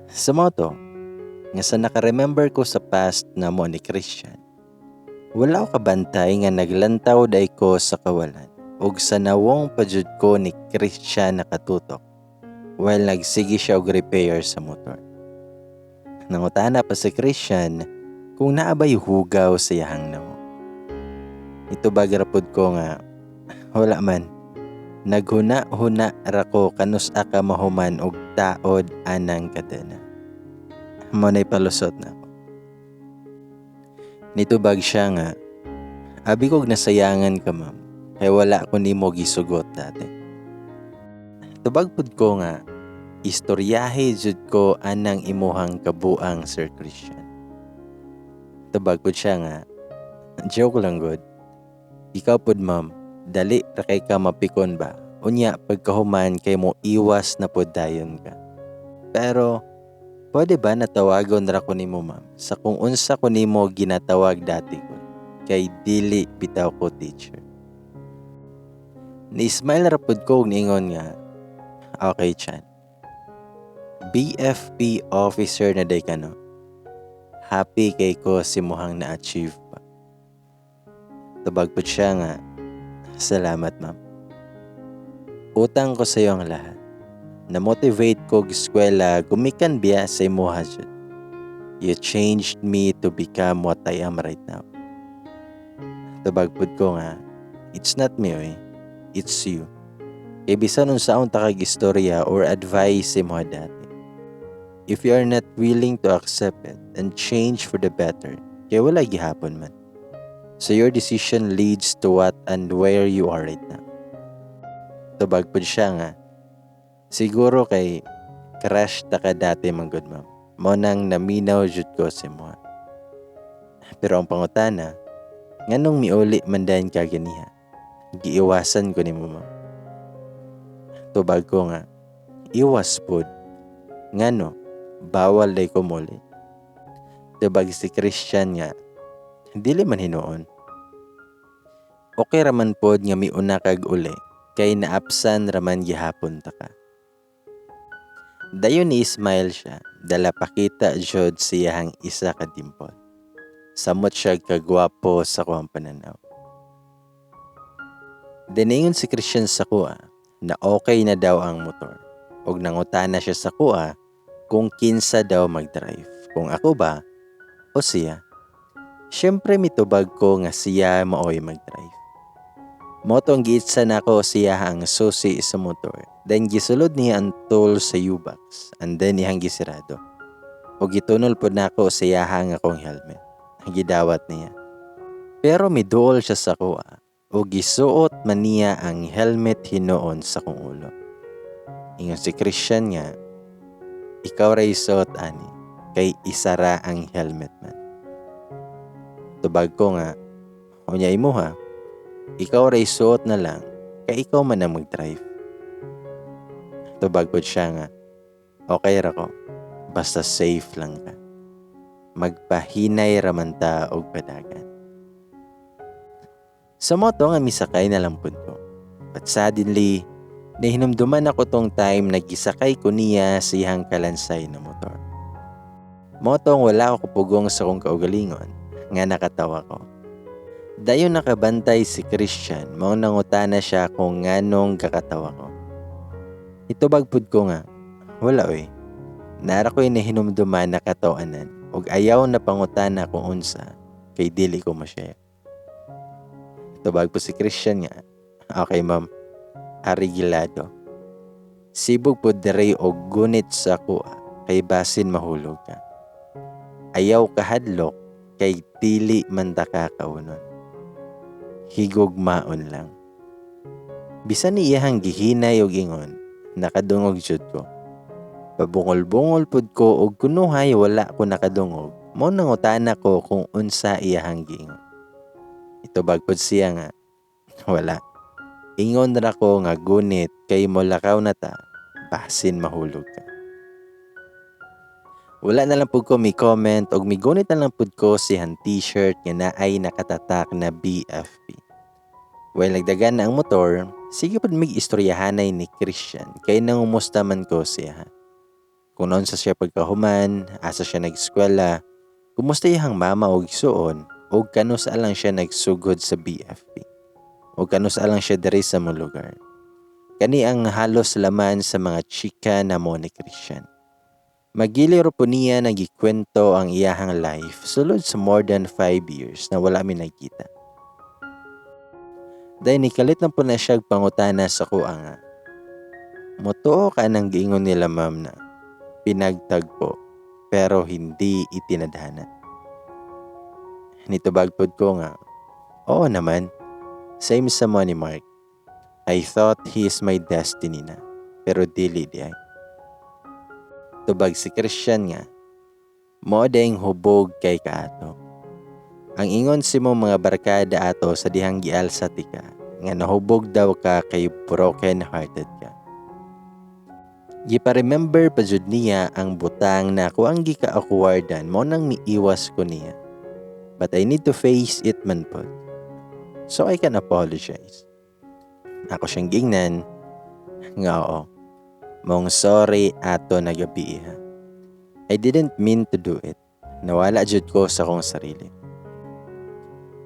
Sa mao to, nga sa naka-remember ko sa past na mo ni Christian, wala ko kabantay nga naglantaw day ko sa kawalan ug sa nawong pa jud ko ni Christian nakatutok while nagsige siya og repair sa motor. Nangutana pa si Christian kung naa bay hugaw sa iyahang nawong. Nitubag ra pud ko nga wala man. Naghuna-huna ra ko kanus-a ka mahuman og taod anang kadena. Mao nay palusot nako. Nitubag siya nga, "Abi kog nasayangan ka, ma'am, kay wala ko nimo gisugot dati." Tubag pud ko nga, "Istoryahe jud ko anang imuhang kabuang, Sir Christian." Tubag pud siya nga, "Joke lang gud. Ikaw pud, ma'am, dali ra kay ka mapikon ba. Unya pagkahuman kay mo iwas na pud dayon ka. Pero pwede ba natawagon ra ko nimo, ma'am, sa kung unsa ko nimo ginatawag dati ko, kay dili bitaw ko teacher?" Ni-smile ra pud ko ug niingon nga, "Okay, Chan. BFP officer na day ka, no? Happy kay ko sa imuhang na-achieve pa." Tubag pud siya nga, "Salamat, ma'am. Utang ko sa iyo ang lahat. Na-motivate ko og eskwela gumikan biya sa imuha jud. You changed me to become what I am right now." Tubag pud ko nga, "It's not me, oy. It's you. Kay bisan unsaon ta kag istorya or advice sa imuha dati, if you are not willing to accept it and change for the better, kay wala gihapon man. So your decision leads to what and where you are right now." Tubag pud siya nga, "Siguro kay crush ta ka dati man gud, ma'am. Mao nang naminaw jud ko sa imoha. Pero ang pangutana, nganong miuli man dayon ka ganiha? Giiwasan ko nimo, ma'am." Tubag ko nga, "Iwas pud. Ngano, bawal day ko muli?" Tubag si Christian nga, "Dili man hinuon. Okay raman pod nga miuna kag uli kay naapsan raman gihapon ta ka." Dayon ni smile siya, dala pakita jud siyahang isa ka dimple. Samot siya kagwapo sa kuang pananaw. Then si Christian sa kuha na okay na daw ang motor. Og nangutana siya sa kuha kung kinsa daw mag-drive. Kung ako ba o siya. Siyempre mitubag ko nga siya maoy mag-drive. Mao tong giitsa nako siya ang susi sa motor. Then gisulod niya ang tool sa U-box and then iyang gisirado. O gitunol pod nako sa iyahang akong helmet. Gidawat niya. Pero miduol siya sa kuha o gisuot man niya ang helmet hinuon sa kong ulo. Ingon si Christian nga, "Ikaw ray suot ani kay isara ang helmet man." Tubag ko nga, "Unya imuha, ikaw ray suot na lang kay ikaw man ang mag-drive." Tubag pod siya nga, "Okay ra ko, basta safe lang ka. Magpahinay raman ta og padagan." Sa moto nga misakay na lang pud ko. But suddenly, nahinumduman ako tong time na gisakay ko niya sa iyang kalansay na motor. Motong wala ako pugong sa kong kaugalingon nga nakatawa ko. Dayon nakabantay si Christian, mao nangutana siya kung nganong kakatawa ko. Itubag pud ko nga, "Wala oy. Nara ko'y nahinumduman na katawanan ug ayaw na pangutana kung unsa kay dili ko ma-share." Tubag po si Christian nga, "Okay, ma'am, arigilado. Sibog po dere og gunit sa kuha kay basin mahulog ka. Ayaw kahadlok kay dili man ta ka kaunon. Higugmaon lang." Bisan iyahang gihinay og ingon, nakadungog jud ko. Pabungol-bungol pud ko og kunuhay wala ko nakadungog, mao nangutana ko kung unsa iyahang giingon. Itubag pud siya nga, "Wala. Ingon ra ko nga gunit kay molakaw na ta, basin mahulog ka." Wala na lang pud ko mi comment og migunit na lang pud ko siyang t-shirt nga naay nakatatak na BFP. While nagdagan na ang motor, sige pud mig istoryahanay ni Christian kay nangumusta man ko siya. Kung unsa siya pagkahuman, asa siya nag-eskwela, kumusta iyang mama og igsuon, og kanusa lang siya nagsugod sa BFP. O kanusa lang siya diri sa mong lugar. Kani ang halos laman sa mga chika namo ni Christian. Magili ra po niya nagikwento ang iyahang life sulod sa more than 5 years na wala mi nagkita. Dahil nikalit na po na siya pangutana sa kuha nga, "Mutuo ka nang giingon nila, ma'am, na pinagtagpo pero hindi itinadhana?" Nitubag pod ko nga, "Oo naman, same sa mo ni Mark. I thought he is my destiny na, pero dili diay." Tubag si Christian nga, "Mao ding hubog kay kaato. Ang ingon sa imong mga barkada ato sa dihang gialsa tika, nga nahubog daw ka kay broken hearted ka." Gipa-remember pa jud niya ang butang na ako ang gika-awkwardan, mao nang miiwas ko niya. But I need to face it man pod, so I can apologize. Ako siyang gingnan nga, "Oo. Mong sorry ato na gabi ha. I didn't mean to do it. Nawala jud ko sa akong sarili.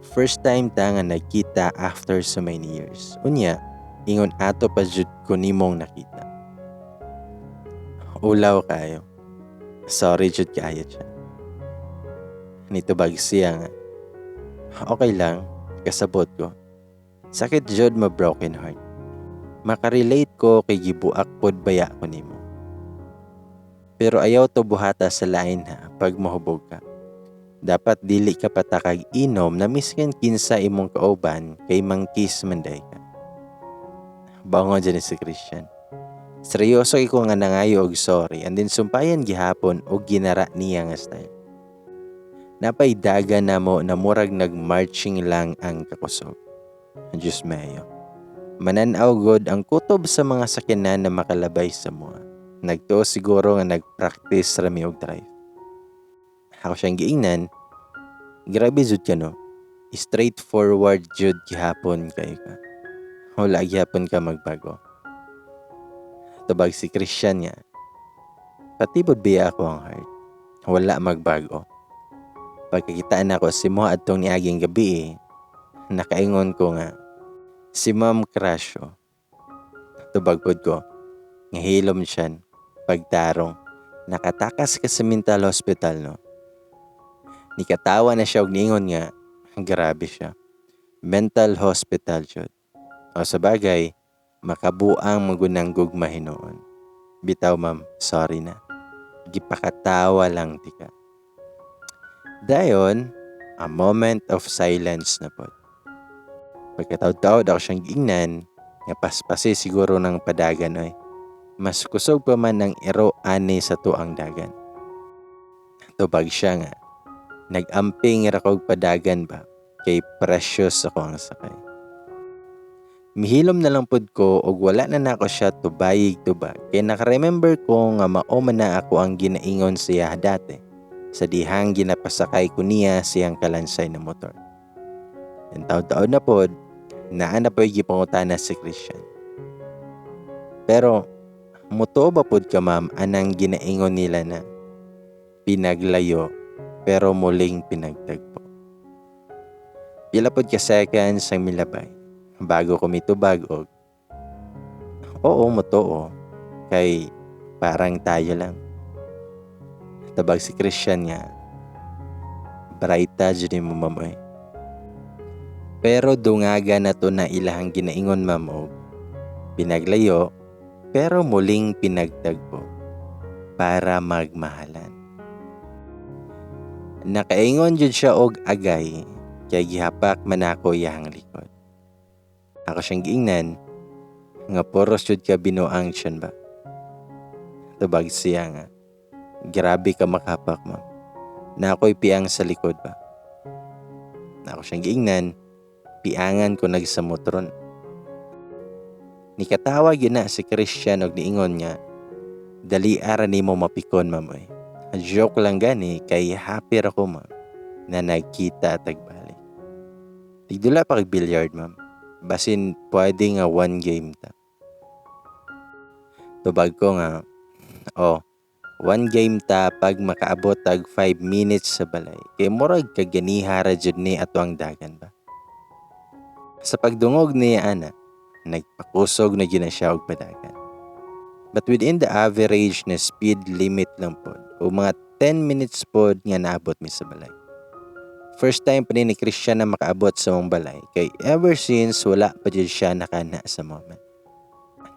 First time ta nga nagkita after so many years. Unya, ingon ato pa jud ko nimong nakita. Ulaw kayo. Sorry jud kaayo siya." Nitubag siya nga, "Okay lang, kasabot ko. Sakit jud ma broken heart. Makarelate ko kay gibuak pod baya ko nimo. Pero ayaw to buhata sa lain ha pag mahubog ka. Dapat dili ka patakag inom na miskin kinsa imong kauban kay mangkis man day ka." Bangon dyan si Christian. Seryoso ko nga nangayo og sorry and then sumpayan gihapon og ginara niya nga style. Napay daga namo na murag nagmarching lang ang kakusog. Diyos mayo. Mananaw god ang kutob sa mga sakyanan na makalabay sa mua. Nagtuo siguro nga nagpractice rami og drive. Ako siyang giingnan, "Grabe jud ka, no. Straightforward jud gihapon kay ka. Wala gihapon ka magbago." Tubag si Christian nga, "Patibod biya ako ang heart. Wala magbago. Pagkakita na ako si mo adtong niaging gabi eh, nakaingon ko nga, si Ma'am crush oh." Tubag pod ko, nga, "Hilom siyan, pagtarong, nakatakas ka sa mental hospital, no?" Nikatawa na siya og niingon nga, "Grabe siya. Mental hospital jud. O sa bagay, makabuang magunang gugma hinuon. Bitaw ma'am, sorry na. Gipakatawa lang tika." Dayon, a moment of silence na pod. Pagkataod-taod ako siyang giingnan, nga paspasi siguro ng padagan oy. Mas kusog pa man ang iro ani sa tuang dagan. Tubag siya nga, "Nag-amping ra kog padagan ba, kay precious ako ang sakay." Mihilom na lang pod ko og wala na nako siya tubayig tubag kay naka-remember ko nga mao man na ako ang ginaingon siya dati sa dihang ginapasakay ko niya siyang kalansay na motor. Ang taod-taod na pod, naa na po'y gipangutana si Christian. "Pero, mutuo ba pod ka, ma'am, anang ginaingon nila na pinaglayo pero muling pinagtagpo?" Pila pod ka seconds ang milabay bago ko mitubag og, "Oo, mutuo kay parang tayo lang." Tubag si Christian nga, "Brighta jud mo, ma'am, oy. Pero dungaga na to na ilahang ginaingon, ma'am, og pinaglayo pero muling pinagtagpo para magmahalan." Nakaingon jud siya og agay kay gihapak man ako iyahang likod. Ako siyang giingnan nga, "Puros jud ka binuang siyan ba?" Tubag siya nga, "Grabe ka makapak, ma'am. Na ako'y piang sa likod ba?" Ako siyang giingnan, "Piangan ko nagsamot ron." Nikatawa gyud na si Christian og niingon nga, "Dali ara nimo mapikon, ma'am oy. Joke lang gani kay happy ra ko, ma'am, na nagkita tagbalik. Tigdula pa kag billiard, ma'am. Basin pwede nga one game ta." Tubag ko nga, "Oh, One game ta pag makaabot tag 5 minutes sa balay. Kay murag kaganiha ra jud ni ato ang dagan ba. Sa pagdungog niya ana, nagpakusog na gyud na siya og padagan. But within the average na speed limit lang pod o mga 10 minutes pod nga naabot mi sa balay. First time pa ni Christian na makaabot sa among balay kay ever since wala pa jud siya nakana sa moment.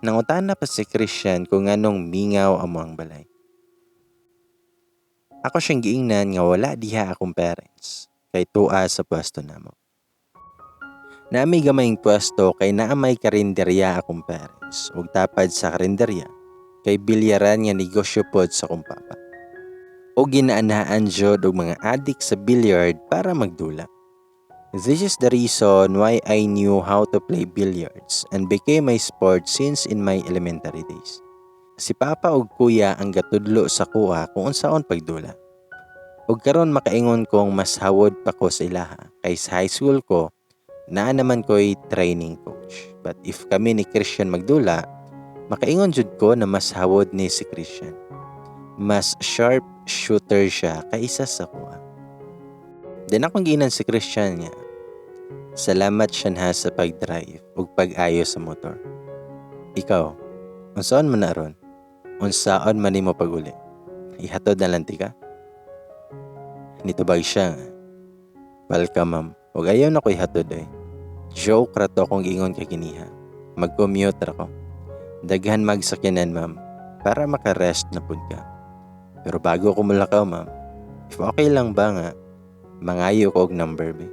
Nangutana pa si Christian kung nganong mingaw among balay. Ako siyang giingnan nga wala diha akong parents kay tua sa pwesto namo. Naami gamayng pwesto kay naa may karinderya akong parents ug tapad sa karinderya kay bilyaran nga negosyo pod sa akong papa. O ginaanaan jud og mga adik sa billiard para magdula. This is the reason why I knew how to play billiards and became my sport since in my elementary days. Si Papa ug Kuya ang gatudlo sa kuha kung unsaon pagdula. Ug karon makaingon kong mas hawod pa ko sa ilaha kay sa high school ko naa naman ko'y training coach. But if kami ni Christian magdula, makaingon jud ko na mas hawod ni si Christian. Mas sharp shooter siya kaysa sa kuha. Then akong giingnan si Christian nga, "Salamat siya ha sa pag-drive ug pag-ayo sa motor. Ikaw, unsaon man na ron? Unsaon man nimo pag-uli? Ihatod na lang tika?" Nitubag siya nga, "Welcome, ma'am. Ug ayaw na ko ihatod eh. Joke ra to akong giingon kay kiniha. Mag-commute ra ko. Daghan magsakyanan, ma'am, para maka-rest na pud ka. Pero bago ko mulakaw, ma'am, if okay lang ba nga mangayo ko og number be?"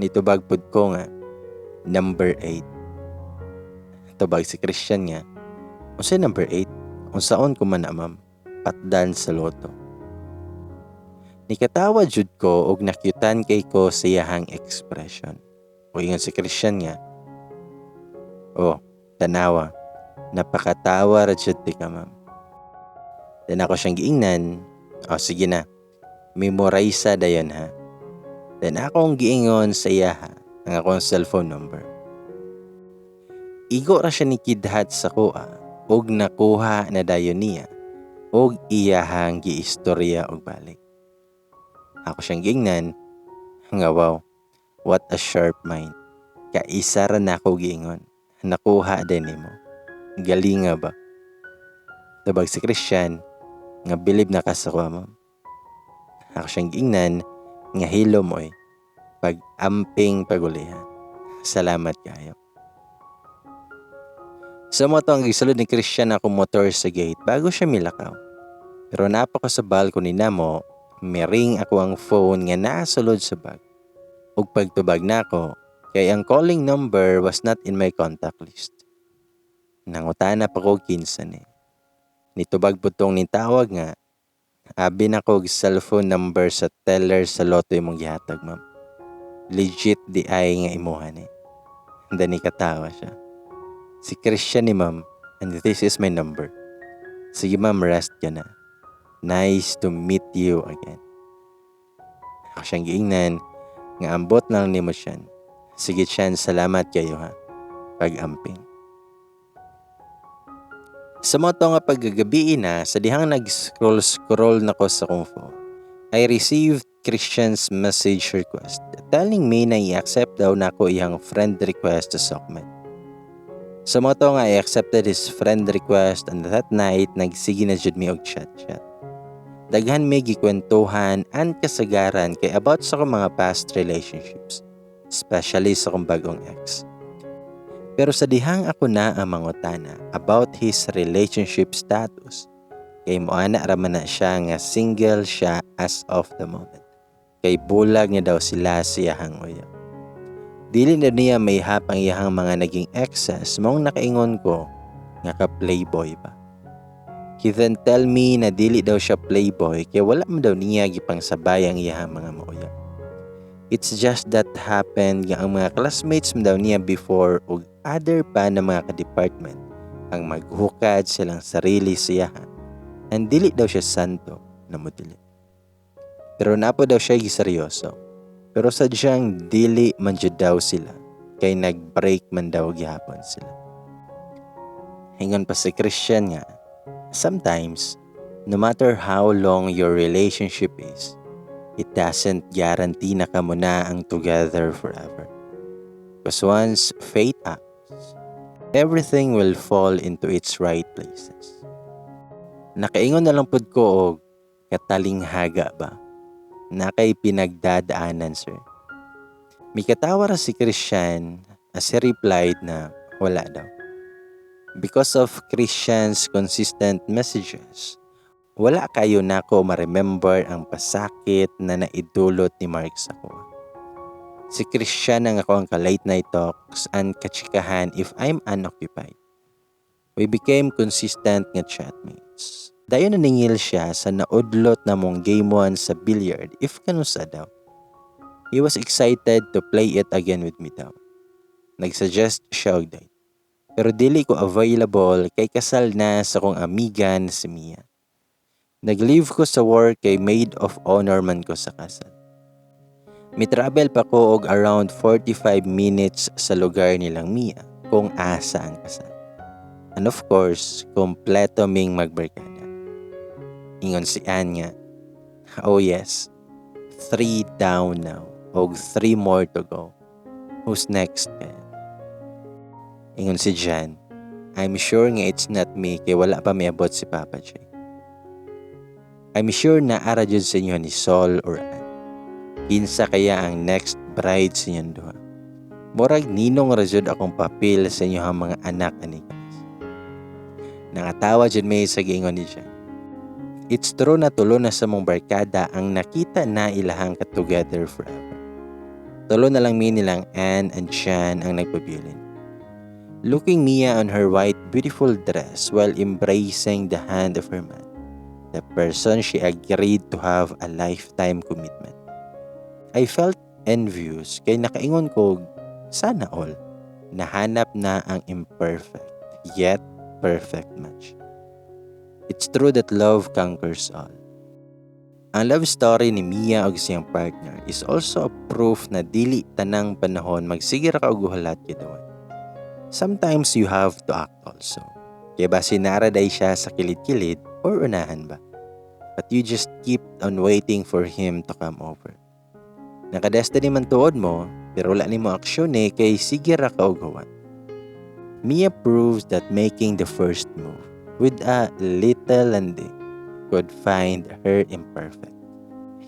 Nitubag pud ko nga, "Number 8." Tubag si Christian nga, "Unsay number 8? Unsaon ko man na, ma'am? Patdan sa lotto?" Nikatawa jud ko og nakyutan kay ko sa iyahang expression. O ingon si Christian nga, "Oh, tanawa. Napakatawa ra jud ti ka, ma'am." Then ako siyang giingnan, "Oh, sige na. Memorize dayon ha." Then akong giingon sa iyaha ang akong cellphone number. Igo ra siya ni kidhat sa kuha og nakuha na dayon niya og iyahang giistorya og balik. Ako siyang giingnan nga, "Wow, what a sharp mind. Kaisa ra nako giingon. Nakuha din nimo. Galinga ba?" Tubag si Christian nga, "Bilib na ka sa kuha, ma'am." Ako siyang giingnan nga, "Hilom oy. Pag-amping pagulihan. Salamat kayo." Sa mo to ang gisulod ni Christian akong motor sa gate bago siya milakaw. Pero naa pa ko sa balcony namo, miring ako ang phone nga naasulod sa bag. Ug pagtubag nako, kay ang calling number was not in my contact list. Nangutana pa ko kinsa ni. Nitubag pud tong nitawag nga, "Abi na ko og cellphone number sa teller sa lotto imong gihatag, ma'am. Legit di ay nga imuha ni?" Dani katawa siya. "Si Christian ni, ma'am, and this is my number. Sige, ma'am, rest ka na. Nice to meet you again." Ako siyang giingnan nga, "Ambot na lang nimo siyan. Sige, Chan, salamat kayo ha. Pag-amping." Sa mo to nga paggagabi na, sa dihang nag-scroll-scroll na ko sa akong phone, I received Christian's message request telling me na i-accept daw nako iyang friend request sa SOCMED. Sa mo to nga I accepted his friend request and that night nagsige na jud mi og chat-chat. Daghan mi gikwentuhan and kasagaran kay about sa akong mga past relationships, especially sa akong bagong ex. Pero sa dihang ako na ang mangutana about his relationship status, kay moana ra man na siya nga single siya as of the moment. Kay bulag niya daw sila sa iyahang uyab. Dili na niya maihap ang iyahang mga naging exes, maong nakaingon ko nga ka playboy ba. He then tell me na dili daw siya playboy kay wala man daw niya gipangsabay ang iyahang mga mauyab. It's just that happened nga ang mga classmates man daw niya before ug other pa na mga ka-department ang maghukad silang sarili sa iyaha and dili daw siya santo na modili. Pero naa po daw siya giseryoso. Pero sadyang dili man jud daw sila kay nag-break man daw gihapon sila. Ingon pa si Christian nga, sometimes No matter how long your relationship is, it doesn't guarantee na kamo na ang together forever. Because once fate acts, everything will fall into its right places. Nakaingon na lang pud ko og katalinghaga ba? Na kay pinagdadaanan, sir. Mikatawa ra si Christian as he replied na wala daw. Because of Christian's consistent messages, wala kayo nako ma-remember ang pasakit na naidulot ni Mark sa ko. Si Christian ang ako ang ka-late night talks and kachikahan if I'm unoccupied. We became consistent nga chatmates. Dayon naningil siya sa naudlot na mong game 1 sa billiard if kanusa daw. He was excited to play it again with me daw. Nagsuggest siya og date. Pero dili ko available kay kasal na sa kong amiga na si Mia. Nag-leave ko sa work kay maid of honor man ko sa kasal. Mi-travel pa ko og around 45 minutes sa lugar nilang Mia kung asa ang kasal. And of course, kompleto ming magbarkada. Ingon si Ann nga, "Oh yes, three down now, og three more to go. Who's next kaya?" Ingon si Jan, "I'm sure nga it's not me kay wala pa miabot si Papa J. I'm sure na ara jud sa inyo ni Sol or Ann. Kinsa kaya ang next bride sa inyong duha? Murag ninong ra jud akong papel sa inyong mga anak ani, guys." Nangatawa jud may sa giingon ni Jan. It's true na tulo na sa mong barkada ang nakita na ilahang ka-together forever. Tulo na lang mi nilang Ann and Jan ang nagpabilin. Looking Mia on her white beautiful dress while embracing the hand of her man, the person she agreed to have a lifetime commitment. I felt envious kay nakaingon ko, sana all, nahanap na ang imperfect yet perfect match. It's true that love conquers all. Ang love story ni Mia ug siyang partner is also a proof na dili tanang panahon magsige ra ka og hulat kay dawat. Sometimes you have to act also. Kaya basin naa ra diay siya sa kilid-kilid or unahan ba? But you just keep on waiting for him to come over. Naka-destiny man tuod mo, pero wala nimo aksyon eh kay sige ra ka og huwat. Mia proves that making the first move with a little landi could find her imperfect,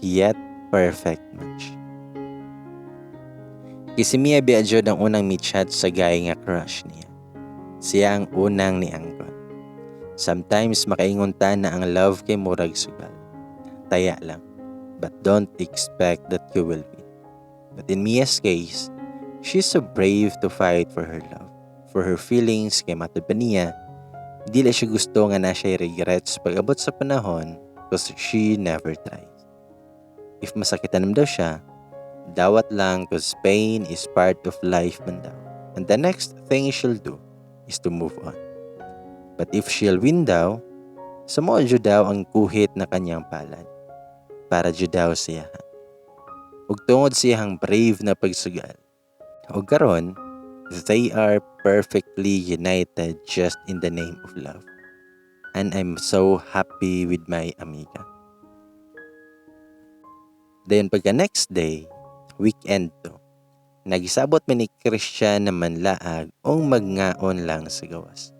yet perfect match. Kay si Mia biya jud ang unang mi-chat sa guy nga crush niya. Siya ang unang niangkon. Sometimes makaingon ta na ang love kay murag sugal. Taya lang, but don't expect that you will win. But in Mia's case, she's so brave to fight for her love, for her feelings kay matud pa niya, dili siya gusto nga na siya regrets pag-abot sa panahon because she never tries. If masakitan naman daw siya, dawat lang 'cause pain is part of life man daw. And the next thing she'll do is to move on. But if she'll win daw, sumuo jud daw ang kuhit na kanyang palad. Para jud daw siya. Ug tungod siyang brave na pagsugal. Ug karon, they are perfectly united just in the name of love. And I'm so happy with my amiga. Then pagka next day, weekend to, nagisabot mi ni Christian na manlaag o magngaon lang sa gawas.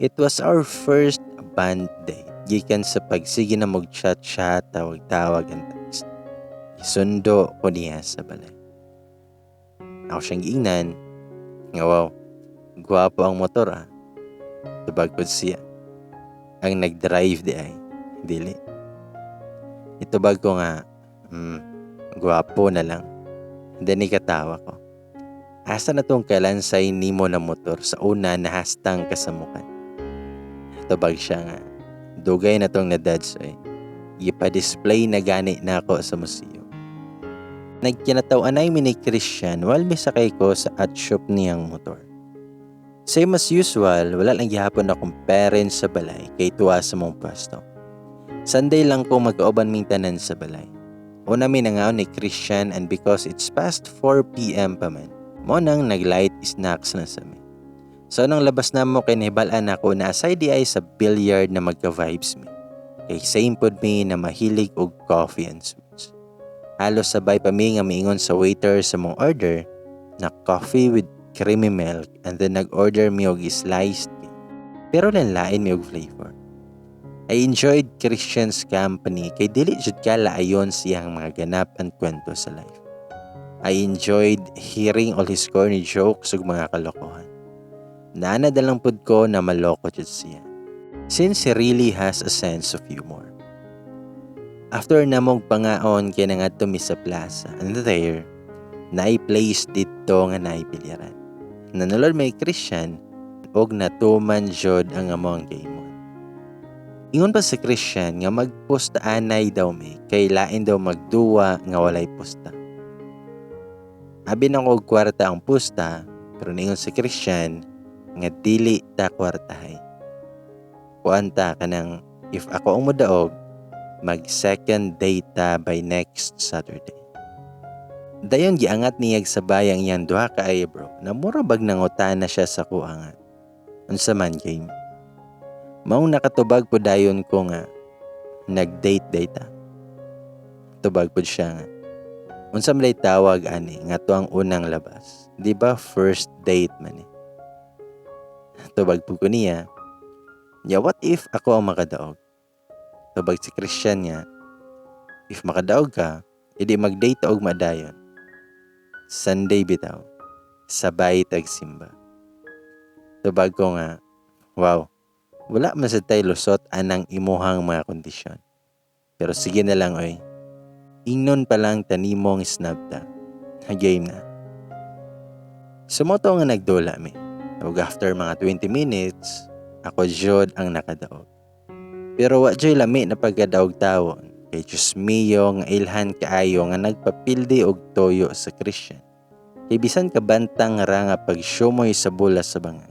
It was our first band date gikan sa pagsige na mag chat-chat, tawag-tawag and text. Isundo ko niya sa balay. Ako siyang giingnan nga, "Wow, gwapo ang motor ah." Tubag ko siya, "Ang nag-drive di ay, dili." Itubag ko nga, "Gwapo na lang." Then ikatawa ko. "Asa na tong kalansay nimo na motor sa una nahastang kasamukan?" Tubag siya nga, "Dugay na tong nadadso eh. Ipa-display na gani na ako sa museo." Nagkinataw-anay mi ni Christian while misakay ko sa at shop niyang motor. Same as usual, wala lang gihapon akong parents sa balay kay tuwa sa mong pwesto. Sunday lang ko magkauban ming tanan sa balay. Una mi nangaon ni Christian and because it's past 4 p.m. pa man, mo nang naglight snacks na sa mi. So nang labas na mo kay nahibalaan ako na aside di ay sa billiard na magka-vibes mi. Kay same pod mi na mahilig og coffee and sweets. Halos sabay pa mi nga miingon sa waiter sa among order na coffee with creamy milk, and then nag-order mi og sliced cake. Pero lain mi og flavor. I enjoyed Christian's company kay dili jud ka laayon siyang mga ganap and kwento sa life. I enjoyed hearing all his corny jokes ug mga kalokohan. Naanad na lang pud ko na maloko jud siya, since he really has a sense of humor. After namong pangaon kay nangadto mi sa plaza, and there, naay place didto nga naay bilyaran. Nanulod mi Christian og natuman jud ang among game on. Ingon pa si Christian nga magpusta anay daw mi kay lain daw magduwa nga walay pusta. Abi nako og kwarta ang pusta, pero niingon si Christian nga dili ta kwartahay. Kuan ta, kanang if ako ang modaog, mag second date ta by next Saturday. Dayon giangat niyag sabay ang iyang duha ka eyebrow na mura bag nangutana siya sa kuha nga, "Unsa man, game?" Maong nakatubag po dayon ko nga, "Nag-date date ta." Tubag po siya nga, "Unsa man tawag ani nga to ang unang labas? Di ba first date man eh?" Tubag po ko niya, "Yeah, what if ako ang makadaog?" Tubag si Christian nga, "If makadaog ka, edi mag-date og madayon. Sunday bitaw, sabay tagsimba." Tubag ko nga, "Wow, wala man sad tay lusot anang imuhang mga kondisyon. Pero sige na lang oy. Ingnon pa lang tanimong snub ta. Game na." So mao to nga nagdula mi. Ug after mga 20 minutes, ako jud ang nakadaog. Pero wa juy lami na pagkadaog tawon kay Diyos mio nga ilhan kaayo nga nagpapildi og toyo sa Christian. Kay bisan kabantang ra nga pagsumoy sa bula sa bangag,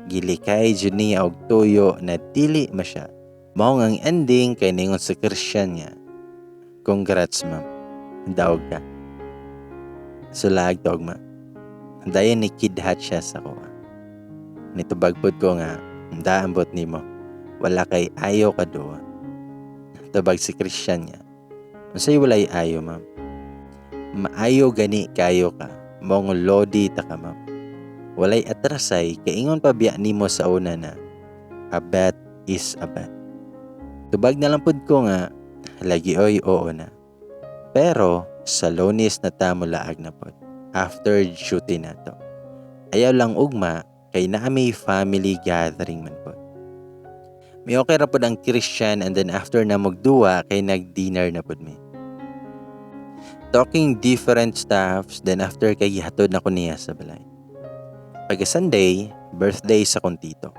gilikay jud niya og tuyo na dili masya. Mao nga ang ending kay ningon sa Christian nga, "Congrats, ma'am, daog ka." Sulaag tog ma. Dayon ni kidhat siya sa kuha. Nitubag pod ko nga, "Daambot nimo. Wala kay ayo ka duwa." Tubag si Christian nga, "Unsay walay ayo, ma'am? Maayo gani kayo ka. Mong lodi ta ka, ma'am. Walay atrasay kaingon pa biya nimo sa una na a bet is a bet." Tubag na lang pud ko nga, "Lagi oy, oo na. Pero sa Lunes na ta molaag na pod. After duty na to. Ayaw lang ugma kay naa may family gathering man pod." May okay ra pod ang Christian, and then after na magduwa kay nag-dinner na pod mi. Talking different stuffs, then after kay gihatod na ko niya sa balay. Pagka Sunday, birthday sa kong tito.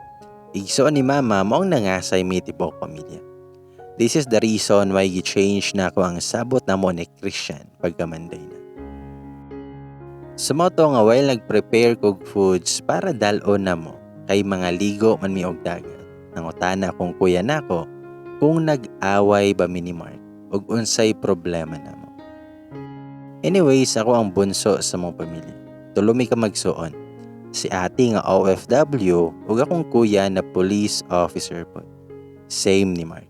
Igsoon ni mama, maong nangasay mi tibok pamilya. This is the reason why gi-change na ako ang sabot namo ni Christian pagka Monday na. Sa mao to nga while nag-prepare kog foods para dal-on namo kay mga ligo man mi og dagat, nangutana akong kuya nako kung nag-away ba mi ni Mark ug unsay problema namo. Anyways, ako ang bunso sa among pamilya. Tulo mi ka magsuon. Si ate nga OFW ug akong kuya na police officer pod. Same ni Mark.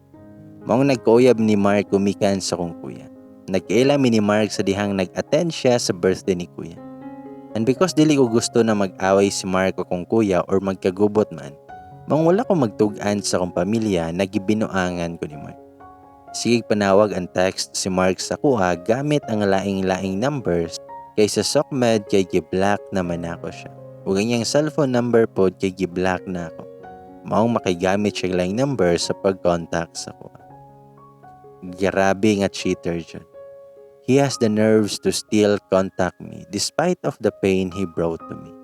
Maong nagkauyab ni Mark gumikan sa akong kuya. Nagkaila mi ni Mark sa dihang nag-attend siya sa birthday ni kuya. And because dili ko gusto na mag-away si Mark o akong kuya or magkagubot man, maong wala ko magtug-an sa akong pamilya na gibinuangan ko ni Mark. Sige panawag and text si Mark sa kuha gamit ang laing-laing numbers kay sa SOCMED kay gi-block naman ako siya. Ug ang iyang cellphone number pod kay gi-block na ako. Maong makigamit siya laing number sa pag-contact sa kuha. Grabe nga cheater jud. He has the nerves to still contact me despite of the pain he brought to me.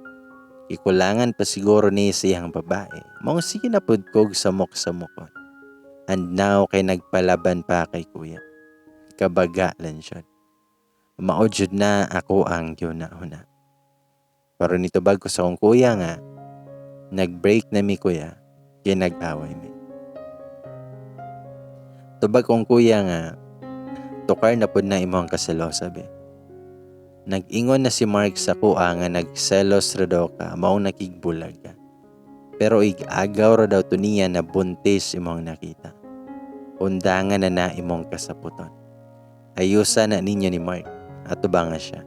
Ikulangan pa siguro ni sa iyang babae. Maong sige na pud kog samok-samokon. And now kay nagpalaban pa kay kuya. Kabaga lang jud. Mao jud na ako ang gihuna-huna. Pero nitubag ko sa akong kuya nga, "Nag-break na mi, kuya, kay nag-away mi." Tubag kong kuya nga, "Tukar na pud na imong kaselosa be. Nag-ingon na si Mark sa kuha nga nagselos ra daw ka, maong nakigbulag ka. Pero ig-agaw ra daw to niya na buntis imong nakita." Undangan na na imong kasaputon. Ayusa na ninyo ni Mark. Atubangan siya.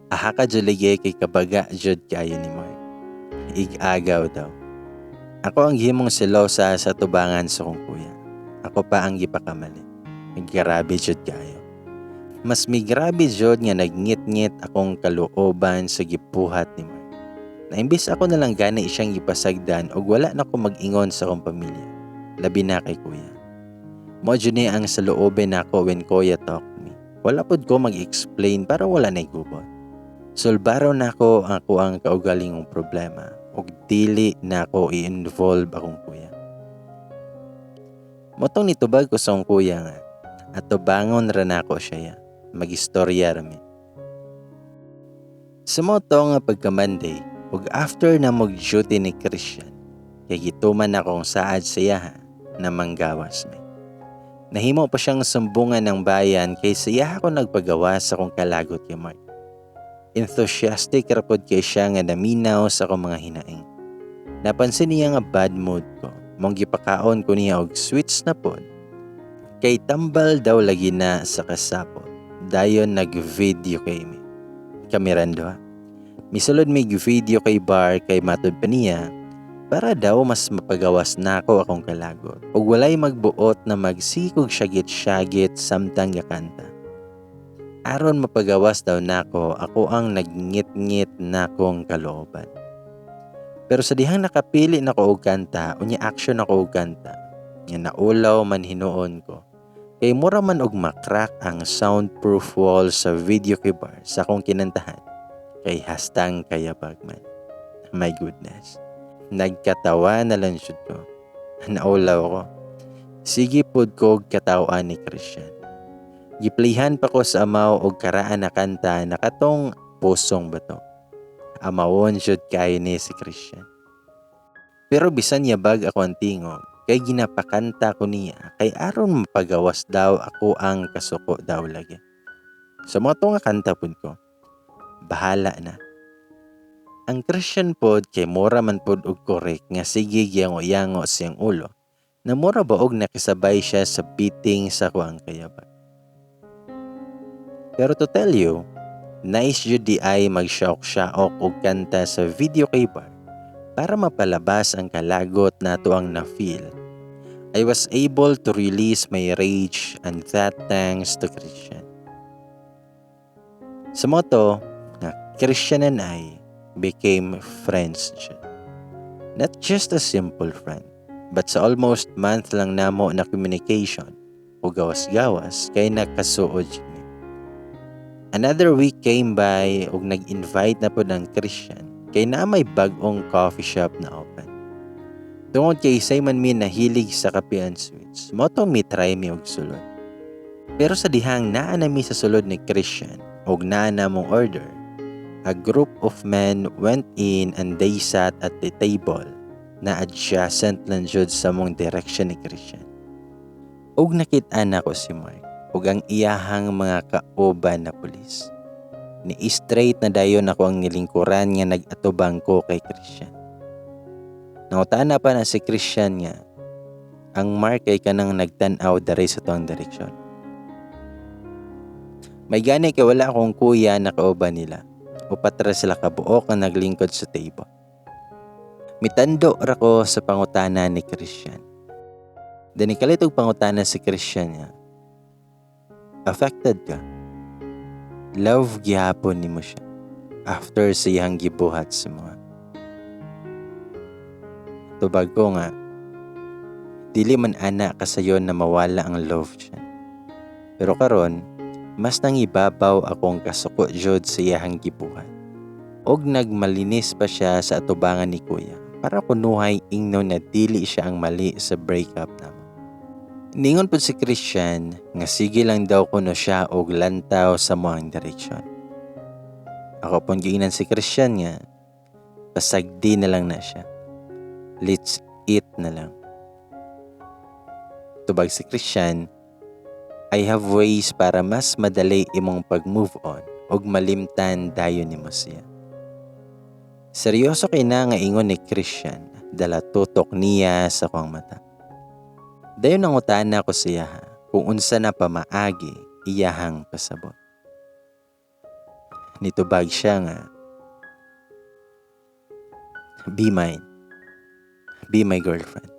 Aha ka julige kay kabaga jud kaayo ni Mark. Ig-agaw daw. Ako ang gihimong selosa sa tubangan sa kong kuya. Ako pa ang gipakamali. Grabe jud kaayo. Mas migrabe jud nga nagngit-ngit akong kalooban sa gibuhat ni Mark. Na imbis ako na lang gani siyang gipasagdan og wala na ko mag-ingon sa akong pamilya. Labi na kay kuya. Mo jud ni ang saluobin nako when kuya talk me. Wala pud ko mag-explain para wala na gubot. Solbaro nako ako ang kaugalingong problema ug dili nako i-involve akong kuya. Motong nitubag ko sa akong kuya nga atubangon ra nako siya, magistorya ra mi. Sa moto nga pagka Monday ug after na mag duty ni Christian kay gituman akong saad sa iyaha na manggawas mi. Nahimo pa siyang sumbungan ng bayan kay sa iyaha ko nagpagawas sa akong kalagot kay Mark. Enthusiastic ra pod kay siya nga naminaw sa akong mga hinaing. Napansin niya nga bad mood ko. Mong gipakaon ko niya og sweets na pod. Kay tambal daw lagi na sa kasapot. Dayon nag-video kay mi. Kami rando ha. Misulod mig video kay bar kay matud pa niya para daw mas mapagawas nako akong kalagot. Ug walay magbuot na magsikog syagit-syagit samtang gakanta. Aron mapagawas daw nako ako ang nagngit-ngit nakong kalooban. Pero sa dihang nakapili nako og kanta, unya action ako og kanta, nga naulaw man hinuon ko. Kay mura man og makrak ang soundproof wall sa video kay bar sa akong kinantahan. Kay hastang kayabag man. My goodness. Nagkatawa na lang jud ko. Naulaw ko. Sige pod ko og katawan ni Christian. Giplayhan pa ko sa amaw og karaan na kanta na katong Pusong Bato. Amawon jud kaayo ni si Christian. Pero bisan yabag ako ang tingog, kay ginapakanta ko niya kay aron mapagawas daw ako ang kasuko daw lagi. Sa mo nga kanta pud ko, bahala na. Ang Christian pod kay mura man pod og correct nga sige giyango-yango siyang ulo na mura ba og nakisabay siya sa beating sa kuang kayabag. Pero to tell you, nice jud di ay magsiyaok-siyaok og kanta sa video kay bar para mapalabas ang kalagot nato ang na-feel. I was able to release my rage and that thanks to Christian. Sa moto, nga Christian and I became friends jud. Not just a simple friend, but sa almost month lang namo na communication o gawas-gawas kay nakasuod jud mi. Another week came by ug nag-invite na pod ang Christian kay naa may bag-ong coffee shop na open. Tungod kay say man mi nahilig sa kape and sweets, mo tong mi try mi og sulod. Pero sa dihang naa na mi sa sulod ni Christian ug naa na mong order, a group of men went in and they sat at the table na adjacent lang jud sa mong direction ni Christian. Ug nakit-an nako si Mark ug ang iyahang mga kauban na pulis. Ni straight na dayon ako ang nilingkuran nga nag-atubang ko kay Christian. Nangutana pa na si Christian nga ang Mark ay kanang nagtan-aw diri sa tuang direksyon. May gani kay wala akong kuya na kauban nila. Upat ra sila kabuok ang naglingkod sa table. Mitando ra ko sa pangutana ni Christian. Then ikalit og pangutana si Christian niya. Affected ka. Love gihapon nimo siya after sa iyang gibuhat sa mga. Tubag ko nga, dili man ana kasayon na mawala ang love siya. Pero karon, mas nangibabaw akong kasuko jud sa iyahang gibuhat. Og nagmalinis pa siya sa atubangan ni kuya para kunuhay ingnon na dili siya ang mali sa breakup namo. Ningon pod si Christian nga sige lang daw kuno siya og lantaw sa moang direksyon. Ako pong giingnan si Christian nga pasagdi na lang na siya. Let's eat na lang. Tubag si Christian, I have ways para mas madali imong pag-move on ug malimtan dayon nimo siya. Seryoso kay na nga ingon ni Christian Dala tutok niya sa akong mata. Dayon nangutana ko siya kung unsa na pamaagi iyahang pasabot. Nitubag siya nga, "Be mine. Be my girlfriend."